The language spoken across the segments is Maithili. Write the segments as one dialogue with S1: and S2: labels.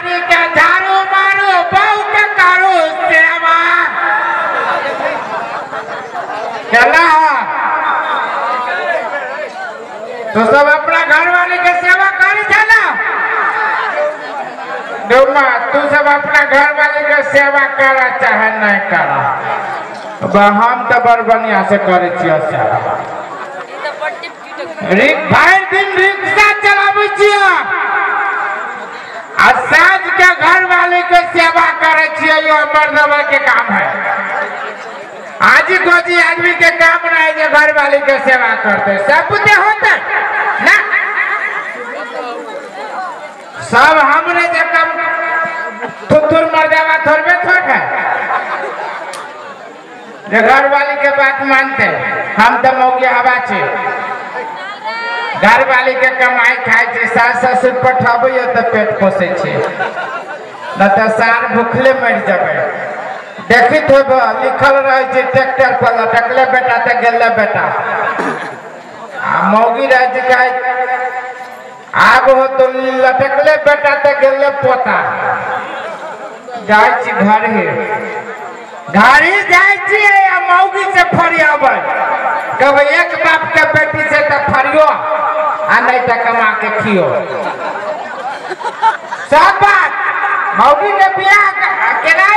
S1: वाली के झाड़ू मारू बहू के करू सेवा। केना तो सब अपना घर वाली के सेवा करी छे ना? डोमा तू सब अपना घर वाली के सेवा करा चाहे नहीं करा, हम तो बड़ बढ़िया से करे छियै सेवा। भरि दिन रिक्शा चलाबै छियै आ साँझ के घर वाली के सेवा करे छियै, यो मर्दवा के काम है। आजी गोजी आदमी के काम नहीं जे घर वाली के सेवा करते, सब बुते होते ना। सब हमरे जे कम थुथुर मर्दवा थोड़बे थोड़ है जे घर वाली के बात मानते। हम तो मौके हवा छे, घर वाली के कमाई खाए छे, सास ससुर पठाबै तो पेट पोसै छे, न तो सार भूखले मरि जबै। देखित होब लिखल रहे छे ट्रैक्टर पर लटकले बेटा तो गेले बेटा, आ मौगी रहे छे कहै आब हो तो लटकले बेटा तो गेले पोता। जाइ छी घर ही, घर ही जाइ छी आ मौगी से फरियाबै, कहबै एक बाप के बेटी से तो फरियो आ नहीं तो कमा के खियो। सब बात मौगी के बियाह केना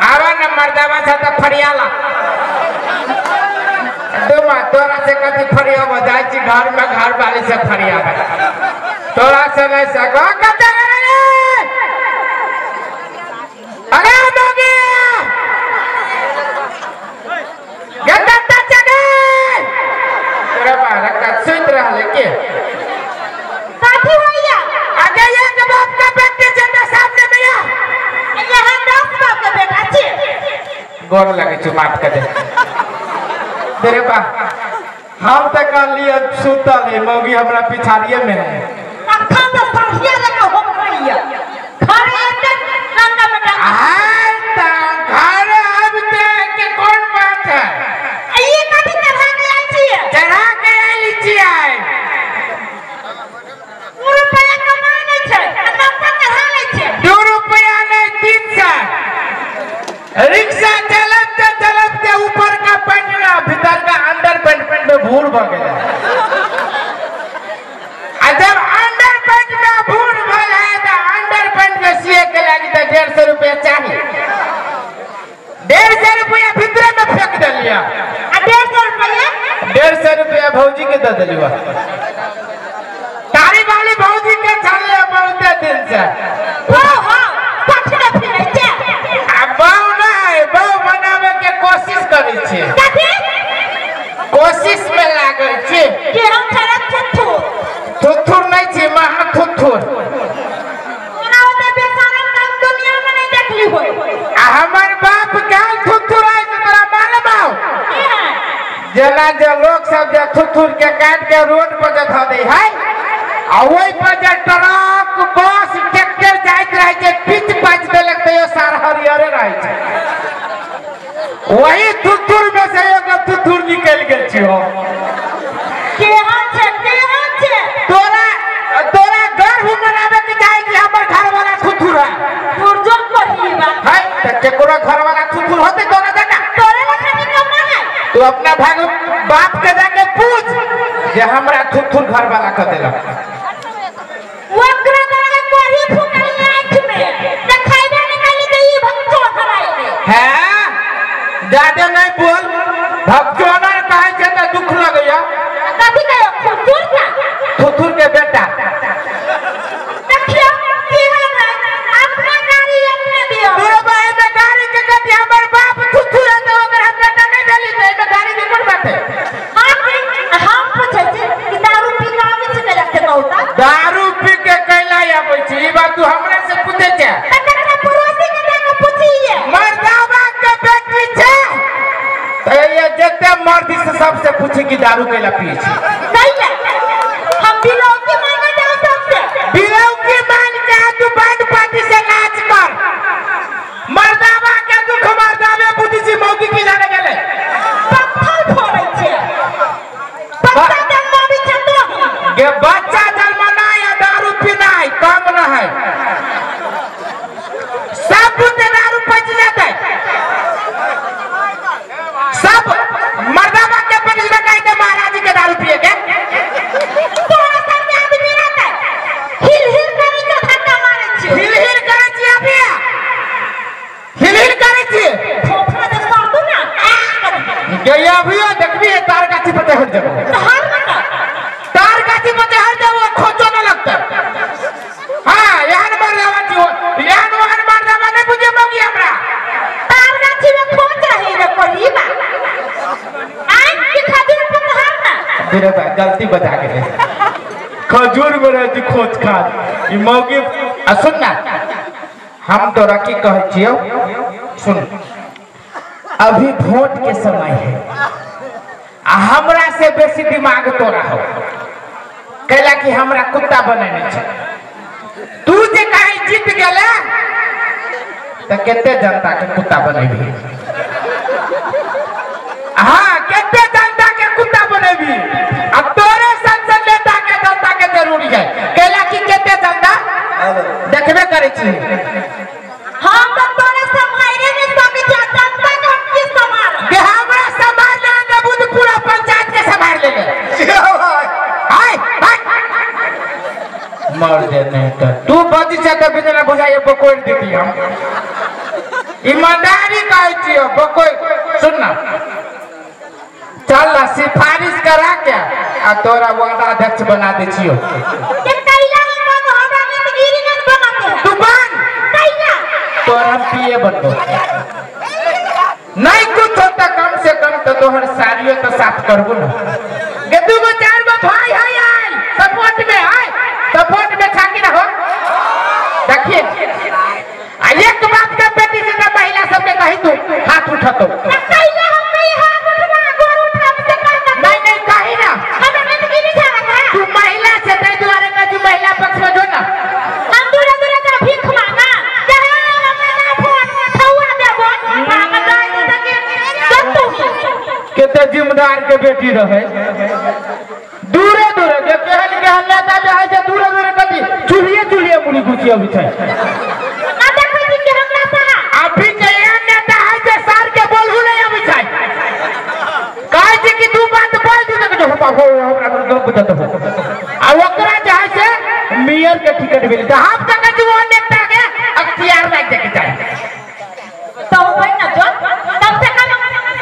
S1: आवा न मर्दावा से तो फरियाला। डोमा तोरा से कथी फरियाब, जाइ छी घर में घर वाली से फरियाबै, तोरा से नहीं सको। कते अरे मौगी गद्दा चगे तोरा बाहर का सुत रहले के
S2: काथी होइया?
S1: अरे एक बाप का बेटी चंदा सामने में आ,
S2: यहाँ 10 बाप का बेटा छे।
S1: गोर लगे छु, माफ कर दे तेरे बा। हम तो कहलिए सुतल है मौगी हमरा पिछाड़िए में है।
S2: अखन तो सरिया लगा हो गइया घर एते रंगा बेटा
S1: आय त घर आबते के कौन बात है?
S2: ये कथी चढ़ा के आइ छियै?
S1: चढ़ा के आइल छियै।
S2: 2 रुपया कमाइ नै छै आ नब्बे चढ़ा लै छै।
S1: 2 रुपया नहीं 300। रिक्शा चलबते चलबते ऊपर का पैंट ना भीतर का अंदर पैंट पैंट में भूर भ गेलै। आ जब अंडर पैंट में भूर भल है तो अंडर पैंट में सिए के लागी तो 150 रुपया चाहिए। 150 रुपया भीतर में फेंक देलिया।
S2: आ 150 रुपया?
S1: 150 रुपया भौजी के दे देलिया। तारी वाली भौजी के छाले बहुते दिन से।
S2: ओ हां पछड़े फिरै छै।
S1: आ बहु नहीं, बहु बनावे के कोशिश करै छै।
S2: कथी?
S1: कोशिश में लागल छी।
S2: के हम छड़ा थुथुर।
S1: थुथुर नहीं छी, महा थुथुर।
S2: ओना ओते बेशरम हम दुनिया में नहीं देखली होय।
S1: आ हमर बाप काल थुथुर है से तोरा मालूम हौ?
S2: की है?
S1: जेना जे लोग सब जे थुथुर के काट के रोड पर जे धऽ दै है आ ओहि पर जे ट्रक बस ट्रैक्टर जाइत रहै छै, पिच पाच देलक तैयो सार हरियरे रहै छै। वही थुथुर में से एगो थुथुर निकलि गेल छी हम।
S2: केहन छै केहन छै?
S1: तोरा तोरा गर्व मनावे के चाही कि हमर घर वाला थुथुर है।
S2: दुर्जोग कही बात
S1: है त केकरो घर वाला थुथुर होते तोरा जाका?
S2: तोरे लखा निकम्मा है।
S1: तू अपना भाग बाप के जाके पूछ जे हमरा थुथुर घर वाला क देलक।
S2: ओकरा द्वारा कोही फुटल आँख में देखाइबे नहीं कैली त ई भक्तो हराइ दे।
S1: है ज्यादा नहीं बोल, भक्तोनर कहै छै त दुख लगैया।
S2: कथी कहियो थुथुर का?
S1: थुथुर के बेटा।
S2: देखियो केहन है, अपना गाड़ी अपने दियो।
S1: तोरे भाई में गाड़ी के गति हमर बाप थुथुर है त ओकर हम बेटा नहीं भेली त एमे गाड़ी के कोन बात है?
S2: हम पूछै छी कि दारू पी के आबै छै कैला से कहू त?
S1: दारू पी के कैला आबै छी ई बात तू हमरा से पूछै छै?
S2: त ककरा पड़ोसी के जाके पूछिए।
S1: मर्दावा के बेटी छै त ये जते मर्द से सबसे पूछे कि दारू कैला पिए छी।
S2: कैला? हम बिलौकी मांगे जाऊ सबसे।
S1: बिलौकी मांग के तू बैंड पार्टी से नाच कर। मर्दावा के दुख मर्दावे बुद्धि छी, मौगी की जाने गेले।
S2: पत्थर फोड़ै छै। पत्थर।
S1: गे बच्चा जन्मनाय आ दारू पीनाय कम न है सब बुते दारू पच जाता है सब मर्दाबा के पनिश लगाई दे महाराज जी के दारू पिए के
S2: तोरा सब आदमी रहता हिल हिल करै के धक्का मारै छी
S1: हिल हिल करै छी अभी हिल हिल करै छी
S2: फोफड़ा दे कर दू ना
S1: गे अभी देखबी तार गाछी पर चढ़ जेबो
S2: हर ना
S1: तार गाछी पर चढ़ जेबो खोचो न लगता हां एहन मर्दाबा छी एहन ओहन मर्दाबा नहीं बुझे मौगी हमरा
S2: तार गाछी में खोच रही रे कोरीबा आइ के खजूर पर हर ना
S1: धीरे बा गलती बता के खजूर में रहती खोच खा ई मौगी आ सुन ना हम तोरा की कहै छियौ सुन अभी वोट के समय है आ हमरा से बेसी दिमाग तोरा हो कैला कि हमरा कुत्ता बनेने छै तू जे कहीं जीत गेले त केते जनता के कुत्ता बनेबी हां केते जनता के कुत्ता बनेबी आ तोरे संसद नेता के जनता के जरूरी है कैला कि केते जनता देखबे करै छी
S2: हम त तोरे सम्हारे नै सकै छी जनता के हम की सम्हार
S1: के हमरा सम्हार ले देबू त पूरा पंचायत के सम्हार लेले हाय हाय मर दे नहीं तो तू बज छै त बिना बुझाइए बकोड़ देती हम ईमानदारी कहै छियो बकोड़ सुन ना चल ना सिफारिश करा के आ तोरा वार्ड अध्यक्ष बना दे छियो
S2: के कैला हम बन हमरा नेतगिरी न बनाते
S1: तू बन
S2: कैला
S1: तोरा पीए बनबो नहीं कुछ होता कम से कम तो तोहर साड़ियो तो साफ करबो ना गे दू गो चार गो भाई है आयल सपोर्ट में आय सपोर्ट में छाकी ना हो देखिए आ एक बाप के बेटी से ना महिला सबके कही तू हाथ उठतो
S2: कैला हम नहीं हाथ उठवा गोर उठाब से कहता
S1: नहीं नहीं कही ना
S2: हमरा नेतगिरी छाड़ा
S1: तू महिला से तै दुआरे का जो महिला पक्ष में जो ना
S2: हम दूरा दूरा का भीख मांगा जहां हमरा ना फोन ठौआ देबो भाग जाय दे के तू
S1: केते जिम्मेदार के बेटी रहे दूरे दूरे के केहन केहन नेता जे है से दूरे दूरे कथी चूल्हिए चूल्हिए मुड़ी घुसी अबै छै
S2: ना देखै छी कि हमरा सहा
S1: अभी के एहन नेता है जे सार के बोलहु नहीं अबै छै कहै छै कि दू बात बोल दी त जो हो हमरा गप बुझत हो आ ओकरा जे है से मेयर के टिकट मिल त हम त कहै छी ओ नेता के अख्तियार लागि जाय के चाही
S2: तो बन ना जो कम से कम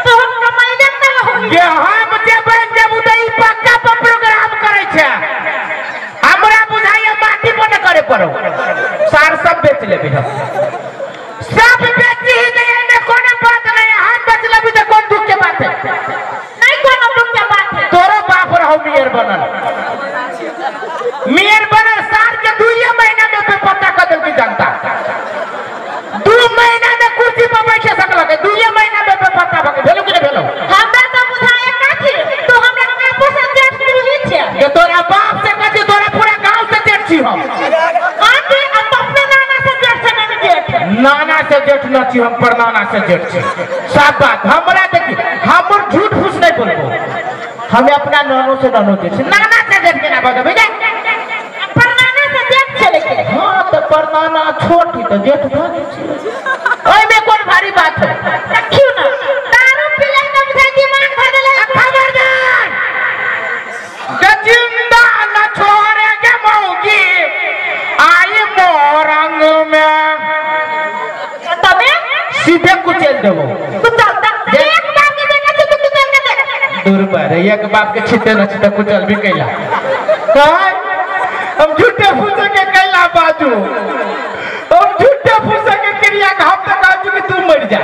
S2: तो हम कमाइले ना हो
S1: ये हम जे बन जेबू त ई पक्का पर प्रोग्राम करै छै हमरा बुझाइए माटी पर न करे पड़ो सार सब बेच लेबै हम सब बेची ही नहीं एमे कोनो बात नहीं हम बेच लेबै त कोन दुख के बात है
S2: नहीं कोनो दुख के बात है
S1: तोरो बाप रहो मेयर बनल मेयर बनल सार के 2 महीना में बेपत्ता कर देलकै जनता 2 महीना में कुर्सी पर बैठे सकलक 2 महीना में बेपत्ता भऽ गेल भेलो कि नहि भेलो
S2: हमरा त बुझाए काथी तो हमरा बापो से जेठ नहीं छै
S1: के तोरा बाप से कथी तोरा पूरा गांव से जेठ छी हम
S2: हां के अब अपने नाना से जेठ छै नहीं जेठ
S1: नाना से जेठ न छी हम परनाना से जेठ छी सब बात हमरा देखी हमर झूठ फूस नहीं बोलबो हमें अपना नानो से नानो जेठ छी नाना से जेठ के ना बजबै ने
S2: परनाना से जेठ छै लेकिन
S1: हां त परनाना छोट ही त जेठ भऽ गेल छै ओइमे कोन भारी बात है
S2: देखियो ना दारू पीले त बुझाय दिमाग भऽ गेलै
S1: खबरदार जिंदा न छोड़े के मौगी आई मोरंग में
S2: तबे
S1: सीधे कुचल देबो
S2: कुचल दे एक बाप के बेटा छै तू कुचल के दे
S1: दूर पर एक बाप के छिते न छिते कुचल भी कैला काय हम झूठे फूसे के कैला बाजू हम झूठे फूसे के क्रिया के हम त कहै छी कि तू मर जा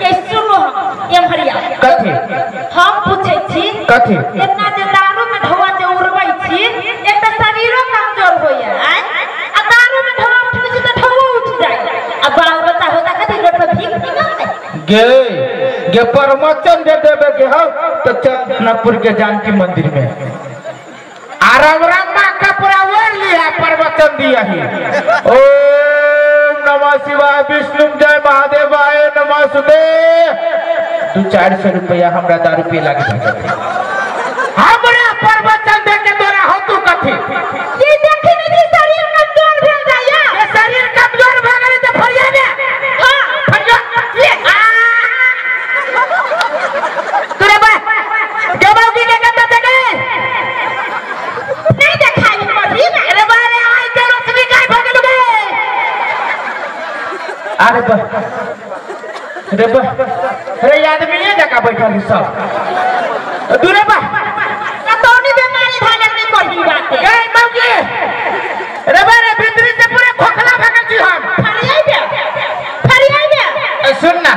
S2: के सुनो हम एम्हरिया
S1: कथी
S2: हम पूछै छी
S1: कथी
S2: इतना जे दारू में ढौआ जे उड़बै छी एक त शरीरो कमजोर होइया आय आ दारू में ढौआ उठबै छी त ढौआ उठ जाय आ बाल बच्चा होता कथी रोड पर भीख निकलतै
S1: गे गे परमचन दे देबे के हो तो चंदनपुर के जानकी मंदिर में आराम रामा कपड़ा ओढ़ लिया प्रवचन दिया ही ओम नमः शिवाय विष्णु जय महादेव आय नमः सुदे 200-400 रुपया हमरा दारू पी लागे हमरा प्रवचन दे के तोरा हो तू कथी रे बा रे आदमी ये जगह बैठल है सब दूरे बा
S2: कतौनी बेमारी धानक नहीं करही बात
S1: ए मौगी रे बा रे भीतरी से पूरे खोखला भगल छी हम
S2: फरियाई बे फरियाई बे
S1: सुन ना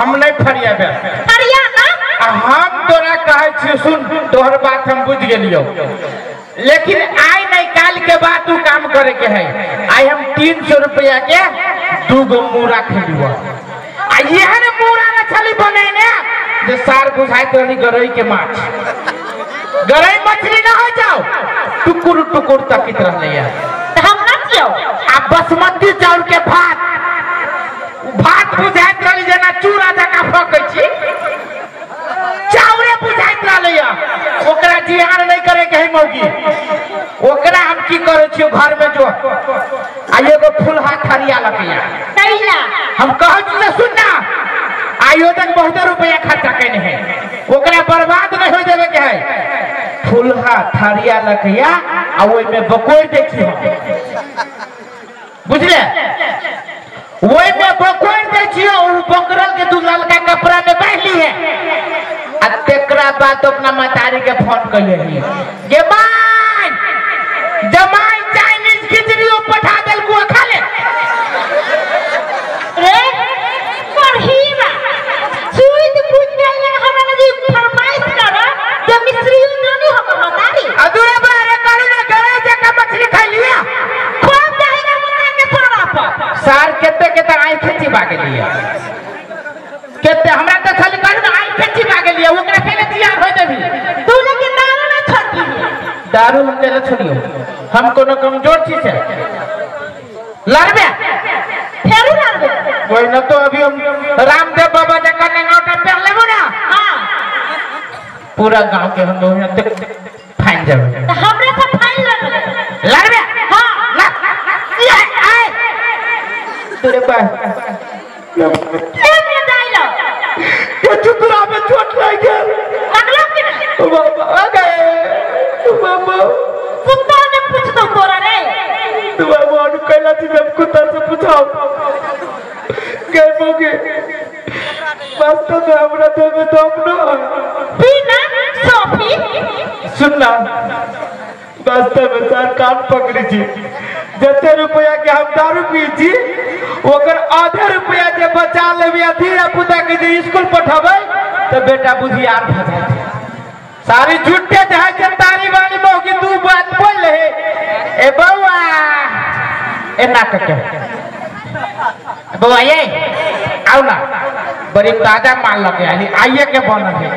S1: हम नहीं फरियाबे
S2: फरिया ना
S1: हम तोरा कहै छी सुन तोहर बात हम बुझ गेलियो लेकिन आई नहीं काल के बाद तू काम करे के है आई हम 300 रुपया के 2 गो मूड़ा खेलियो आ एहन मूड़ा न छली बनेने जे सार बुझाइत रहली गरई के माछ गरई मछली न हो जाओ टुकुर टुकुर तकित रहले
S2: त हम न छियो
S1: आ बासमती चाउर के भात भात बुझाइत रहली जेना चूड़ा जका फकै छी चाउरे बुझाइत रहले ओकरा जिहार नहीं करे के है मौगी ओकरा हम की करे छियो घर में जो आ एगो फुलहा थरिया लकैया
S2: कैला
S1: हम कहै छी से सुन ना आयोजन बहुत रुपया खर्चा केने है ओकरा बर्बाद नहीं हो देवे के है फुलहा थरिया लकैया आ ओइ में बकोर दै छी हम बुझले ओइ में बकोर दै छी ओ बकरल के दू ललका कपड़ा में बांधली है आ तेकरा बाद अपना मतारी के फोन कइले ही गे माई जमाई चाइनीज खिचड़ी ओ पठा देलकू खा ले
S2: रे पढ़ी बा सुई बुझ गेल हमरा लगी फरमाइश कर जे मिश्री नानी हमर मतारी
S1: अदुरे बारे करू ना गरे जका मछली खा लिया
S2: खूब जाहिरा मुन्ना के थोड़ा पर
S1: सार केते केते आइ खिची बागे लिया केते हमरा त खाली करू ना आइ खिची बागे लिया ओकरा केले तैयार हो देबी
S2: तू लेकिन दारू ना छोड़ दी
S1: दारू हम केले छोड़ियो हम कोनो कमजोर छी से लड़बे
S2: फेरू लड़बे
S1: कोई न तो अभी हम रामदेव बाबा जका नंगौटा पहन लेबो ना
S2: हां
S1: पूरा गांव के हम लोग यहाँ फाइन जाबे
S2: त हमरे से फाइन लड़बे
S1: लड़बे
S2: हां
S1: लड़ आए तेरे बा
S2: ए में जाइलो
S1: के चुकरा में चोट लग गेल
S2: लगलो कि ना
S1: बाबा आ गए बाबा
S2: कुत्ता ने पूछ दो तोरा रे
S1: तू बाबा अनु कैला थी जब कुत्ता से पूछाओ गए मोगे वास्तव में हमरा देह में दम न
S2: पी ना सोफी
S1: सुन ना वास्तव में सर कान पकड़ी छी जते रुपया के हम दारू पी छी ओकर आधे रुपया जे बचा लेबी आ धिया पुता के जे स्कूल पठाबै त बेटा बुधियार भ जाए सारी झूठे जहाँ के तारी वाली मौगी दू बात बोल रहे ए बउआ ए ना कके बउआ ये आओ ना बड़ी ताजा माल लगे आली आइए के बनल है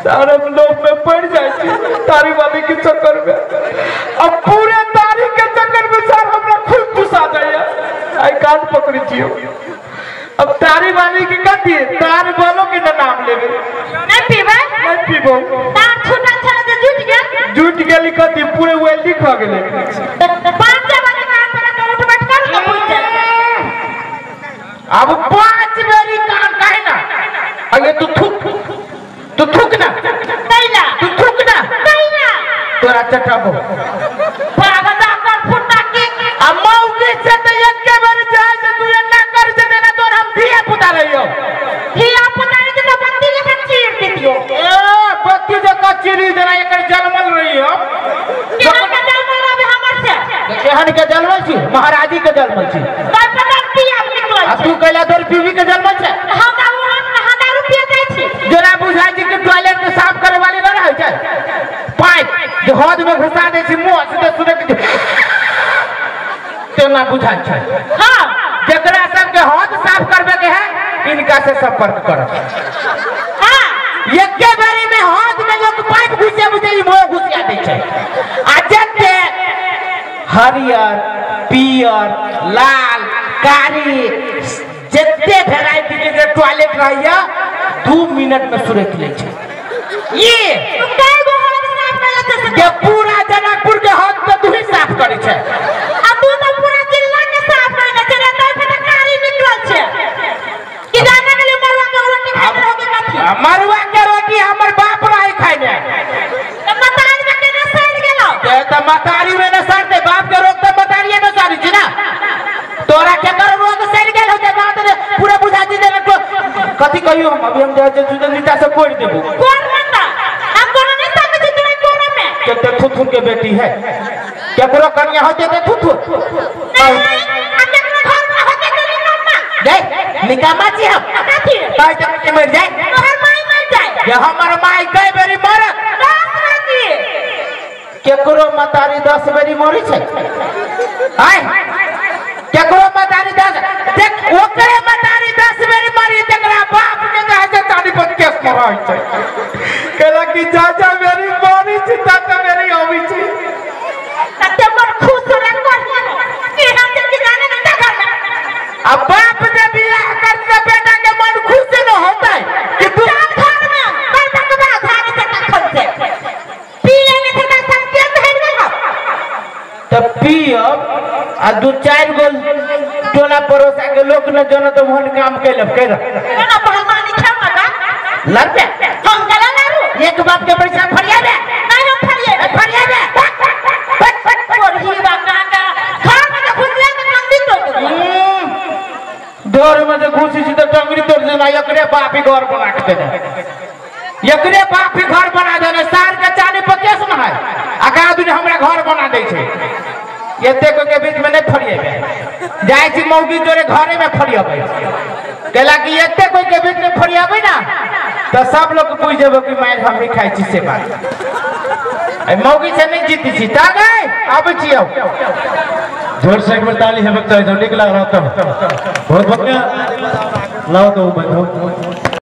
S1: सारे लोग में पड़ जाए छी तारी वाली के चक्कर में अब पूरे तारी के चक्कर में सर हमरा खुद गुस्सा जाइए आई कान पकड़ी छियो अब तारी वाली के कथी तार वालों के ना नाम लेबे
S2: नहीं पीबे
S1: नहीं पीबो
S2: तार छूटल छले जे जुट गेल
S1: जुट गेली कथी पूरे वेल्डिंग भ गेलै
S2: पांच वाले कान पर के उठ बैठ कर तो बुझ जाए
S1: अब 5 बेरी कान काहे ना अरे तू थूक तू थूक ना
S2: कैला
S1: तू थूक ना
S2: कैला
S1: तोरा चटबो
S2: पागदा कर फुटा के
S1: आ मौगी से त एके बेर जाय से तू एना कर से देना तोर हम धिया पुता रहियो
S2: धिया पुता रे तो बत्ती लेखा चीर दितियो
S1: ए बत्ती जका चीरी जना एकर जलमल रहियो
S2: केहन के जलमल रहबे हमर से
S1: केहन के जलमल छी महाराजी के जलमल छी
S2: तोर पर पिया निकलल
S1: आ तू कैला तोर बीवी के जलमल छै
S2: हम दारू पिया जाइ छी
S1: जरा बुझाइ छी कि टॉयलेट के साफ करे वाली न रहै छै पाइप जे हौद में घुसा दै छी मुंह से सुनै के तेना बुझाइ छै
S2: हां
S1: जकरा सबके हौद साफ करबे के है इनका से संपर्क करो
S2: हां
S1: एके बेरी में हौद में लोग पाइप घुसे बुझे मुंह घुसिया दै छै आ जते हरियर पियर लाल कारी जते वेराइटी के जे टॉयलेट रहैया 2 मिनट में सुरक लै छै ये
S2: तू कै गो हौद साफ करले छै से
S1: के पूरा जनकपुर के हौद त तू ही साफ करै छै
S2: आ तू त पूरा जिला के साफ करले छै रे तोर पर कारी निकलल छै कि जाना के लिए मरुआ के रोटी खाइत रहोगे कथी
S1: मरुआ के रोटी हमर बाप रहे खाइने
S2: त मतारी में केना सड़ गेलो
S1: ते त मतारी में न सड़ते बाप के रोग त मतारिये में सड़ी छी ना तोरा के कर रोग सड़ गेल होते बात रे पूरा बुझा दी देने तो कथी कहियो हम अभी हम जाय छी नीता से कोड़ देबो
S2: कोड़ ना हम कोनो नहीं ताके छी तोरा कोड़ा में
S1: के थुथुन के बेटी है केकरो कन्या होते ते थुथुन
S2: नहीं हम केकरो घर में होते ते निकम्मा
S1: जाय निकम्मा छी हम
S2: कथी
S1: पाई तक मर जाय
S2: तोहर माई मर जाय
S1: जे हमर माई कई बेरी मरत
S2: 10 बेरी
S1: केकरो मतारी 10 बेरी मरी छै आय केकरो मतारी 10 देख ओकरे मतारी 10 बेरी मरी तकरा बाप के कहे छै चाली पर केस मराइ छै कहला कि चाचा मेरी मरी छै चाचा मेरी आबी छै
S2: तते मन खुश रह कर कि हम के जाने नहीं घर में
S1: अब बाप जे बियाह करते बेटा के मन खुश न होता है कि तू
S2: घर में बेटा के बाद घर से तखन से पी लेने से त संकेत है ना
S1: त पियब आ दू चार गो टोला पड़ोसा के लोग न जन तो मोहन काम कैलब कर
S2: ना पहलवानी खेलना का
S1: लड़बे
S2: हम गला लारू
S1: एक बाप के पैसा फरियाबे
S2: नहीं हम फरिए
S1: फरियाबे
S2: और हीवा काका घर में तो घुसले के टंगरी तोड़ देबो
S1: डोर में जे घुसी छी त टंगरी तोड़ देना एकरे बाप ही घर बना के देने एकरे बाप ही घर बना देने सार के चानी पर केस न है आगा दिन हमरा घर बना दै छै एते को के बीच में नहीं फरिएबे जाय छी मौगी तोरे घरे में फरिएबे कहला कि एते कोई के बीच में फरिएबे ना तो सब लोग बुझ जेबो कि मार हम ही खाइ छी से बात ए मौगी से नहीं जीती छी ता गए आबै छी आओ
S3: जोर से एक बार ताली हेबक चाही, निक लग रहा तब बहुत बढ़िया। लाओ तो बैठो।